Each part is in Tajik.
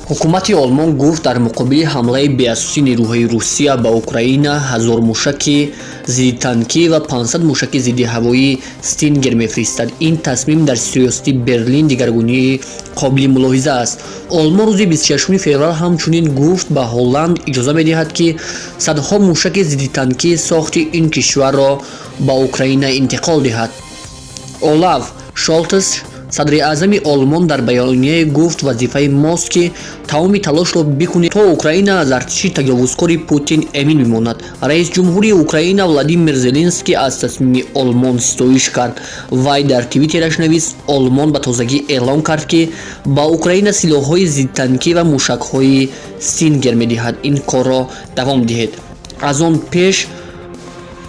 Ҳукумати Олмон гуфт, дар муқобили ҳамлаи беасоси нерӯҳои Русия ба Украина 1000 мушаки зиддитанкӣ ва 500 мушаки зидди ҳавоӣ Стингер мефиристад. Ин тасмим дар сиёсати Берлин дигаргунии қобили мулоҳиза аст. Олмон рӯзи 26 феврал ҳамчунин гуфт, ба Ҳолланд иҷоза медиҳад, ки садҳо мушаки зиддитанкии сохти ин кишварро ба Украина интиқол диҳад. Олаф Шолтс, садри аъзами Олмон, дар баёнияе гуфт, вазифаи мост, ки тамоми талошро бикунем, то Украина аз артиши таҷовузкори Путин эмин бимонад. Раиси ҷумҳурии Украина Владимир Зеленский аз тасмими Олмон ситоиш кард. Вай дар твиттераш навист, Олмон ба тозагӣ эълон кард, ки ба Украина силоҳҳои зиддитанкӣ ва мушакҳои Стингер медиҳад. Ин корро давом диҳед. Аз он пеш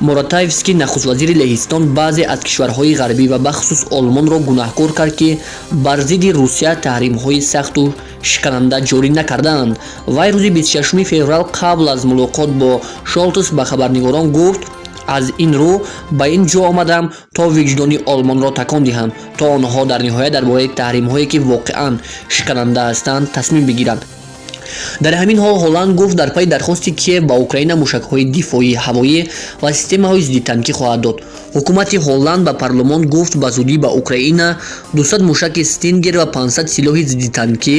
Моратаевский, нахуствазири Леҳистон, баъзе аз кишварҳои ғарбӣ ва бахусус Олмонро гунаҳкор кард, ки бар зидди Русия таҳримҳои сахту шикананда ҷорӣ накардаанд. Вай рӯзи 26 феврал қабл аз мулоқот бо Шолтс ба хабарнигорон гуфт, аз ин рӯ ба ин ҷо омадам, то виҷдони Олмонро такон диҳам, то онҳо дар ниҳоят дар бораи таҳримҳое, ки воқеан шикананда ҳастанд, тасмим бигиранд. Дар ҳамин ҳол Ҳолланд гуфт, дар пайи дархости Киев ба Украина мушакҳои дифоии ҳавоӣ ва системаҳои зиддитанкӣ хоҳад дод. Ҳукумати Ҳолланд ба парлумон гуфт, ба зудӣ ба Украина 200 мушаки Стингер ва 500 силоҳи зиддитанкӣ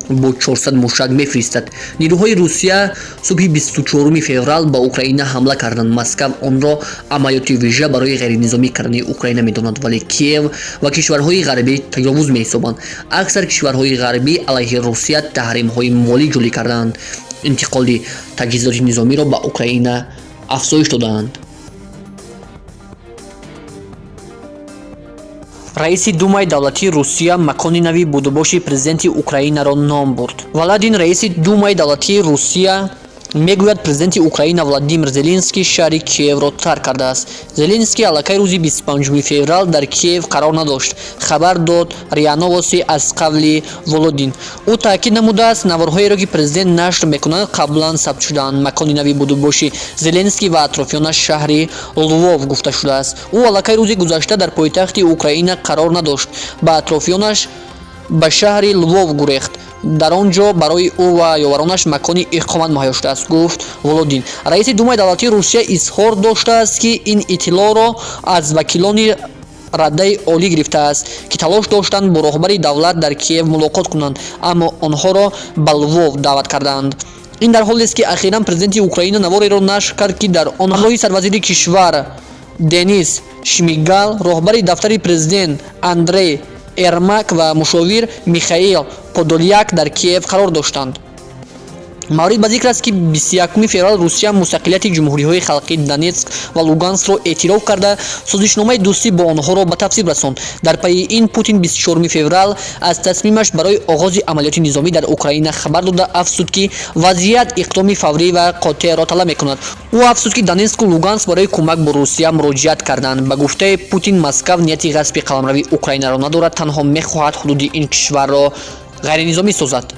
бо 400 мушак мефиристад. Нерӯҳои Русия субҳи 24 феврал ба Украина ҳамла карданд. Москав онро амалиёти вижа барои ғайринизомӣ кардани Украина медонад, вале Киев ва кишварҳои ғарбӣ таҷовуз меҳисобанд. Аксар кишварҳои ғарбӣ алайҳи Русия таҳримҳои молӣ ҷорӣ кардаанд, интиқоли таҷҳизоти низомиро ба Украина афзоиш додаанд. Раиси Думаи давлатии Русия макони нави будубоши президенти Украинаро ном бурд. Валадин, раиси Думаи давлатии Русия, мегӯяд, президенти Украина Владимир Зеленский шаҳри Киевро тарк кардааст. Зеленский аллакай рӯзи 25 феврал дар Киев қарор надошт, хабар дод РИА Новости аз қавли Володин. Ӯ таъкид намудааст, наворҳоеро, ки президент нашр мекунад, қаблан сабт шудаанд. Макони нави будубоши Зеленский ва атрофиёнаш шаҳри Лвов гуфта шудааст. Ӯ аллакай рӯзи гузашта дар пойтахти Украина қарор надошт, ба атрофиёнаш ба шаҳри Лвов гурехт. Дар он ҷо барои ӯ ва ёваронаш макони иқомат муҳайё шудааст, гуфт Володин. Раиси Думаи давлатии Русия изҳор доштааст, ки ин иттилоъро аз вакилони радаи олӣ гирифтааст, ки талош доштанд бо роҳбари давлат дар Киев мулоқот кунанд, аммо онҳоро ба Лвов даъват кардаанд. Ин дар ҳолест, ки ахиран президенти Украина навореро нашр кард, ки дар он ҳамроҳи сарвазири кишвар Денис Шмигал, роҳбари дафтари президент Андрей Ермак ва мушовир Михаил Подоляк дар Киев қарор доштанд. Маврид ба зикр аст, ки 21 феврал Русия мустақилияти ҷумҳуриҳои халқии Донетск ва Луганскро эътироф карда, созишномаи дӯстӣ бо онҳоро ба тасвиб расонд. Дар пайи ин Путин 24 феврал аз тасмимаш барои оғози амалиёти низомӣ дар Украина хабар дода, афзуд, ки вазъият иқдоми фаврӣ ва қотеъро талаб мекунад. Ӯ афзуд, ки Донетску Луганск барои кӯмак бо Русия муроҷиат карданд. Ба гуфтаи Путин, Москав нияти ғасби қаламрави Украинаро надорад, танҳо мехоҳад ҳудуди ин кишварро ғайринизомӣ созад.